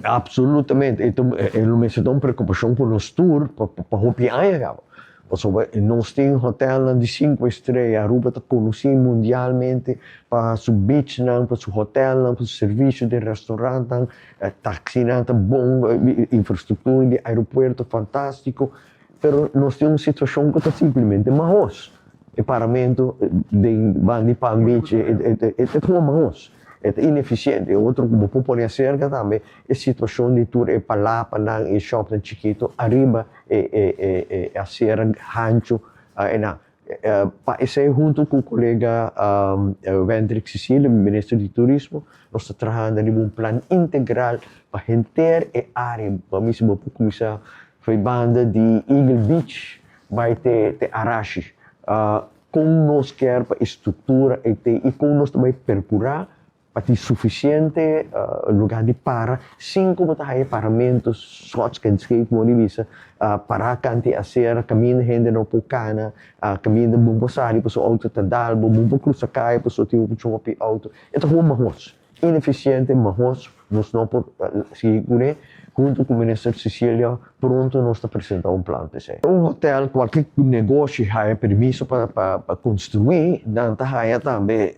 Absolutamente, e lo mester ta un preocupacion cu nos tur pa hopi aña caba. Pasobra nos tin hotelnan di cinco estrella, Aruba ta conoci mundialmente pa su beachnan, pa su hotelnan, pa su servicio den restaurantnan, taxinan ta bon, infrastructura di aeropuerto fantastico, pero nos tin un situacion cu ta simplemente mahos. E paramento den banda di Palm Beach e ta gewoon mahos. E ta inefisiente. E otro ku bo por pone aserka tambe e situashon di tur e palapanan i shopnan chikito ariba e e e asera hanchu einan. Pa esei huntu ku kolega Wendrick Cecilia, minister di turismo, nos ta trahando riba un plan integral pa henter e área. Bo a mester bo por kuminsá for e banda di Eagle Beach bai te te Arashi. Kon nos kier pa e struktura ei te i kon nos ta bai perkurá pa tin sufisiente lugá di para sin ku bo ta haña paramentu schots en scheef modo di bisa, pará kant'i asera kaminda hende no por kana, kaminda bo por sali pasobra outo ta dal bo, bo por krusa kaya pasobra tin hopi hopi outo. E ta hopi mahos. Inefisiente, mahos, nos no por sigui kuné. Huntu ku Minister Cecilia pronto nos ta presenta un plan p'esei. Un hotel, kualke negoshi haya permiso pa pa konstruí, nan ta haya tambe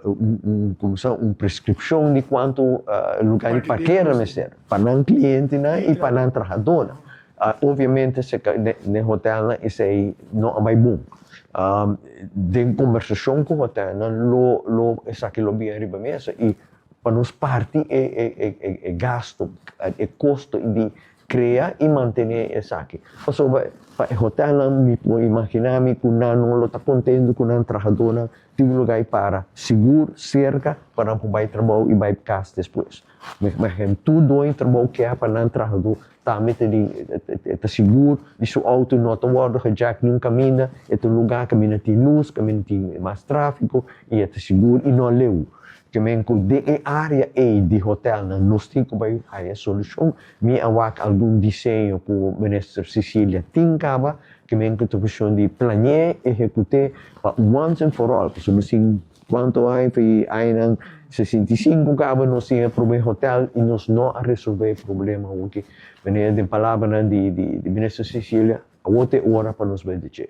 un komo sa un preskripshon di kuantu lugar di parkera mester pa nan klientenan i pa nan trahadónan. Obviamente den hotelnan esei no a bai bon. Den kombersashon ku hotelnan lo lo esaki lo bira riba mesa i pa nos parti e e e gasto, e kosto di krea i mantené esaki. Pasobra pa e hotelnan mi por imaginá mi ku nan no lo ta kontento ku nan trahadónan tin un lugá i para sigur serka pa nan por bai trabou i bai kas despues. Ma tur doño trabou ke pa nan trahadó Tambe ta di ta sigur di su auto no ta wordo hijack niun caminda, e ta un lugar caminda tin luz, caminda tin mas trafico y e ta sigur y no leu. Ke men cu den e area ey di hotelnan nos tin cu bay haya solucion. Mi a wak algun diseño cu Minister Cecilia tin caba, ke men cu ta cuestion di planea, ehecute pa once and for all, pasobra nos tin Cuanto aña pa e añanan 65 caba nos tin e prome hotel y nos no a resolve e problema awoki. Manera den palabranan di di Minister Cecilia, awor ta e ora pa nos bay di dje.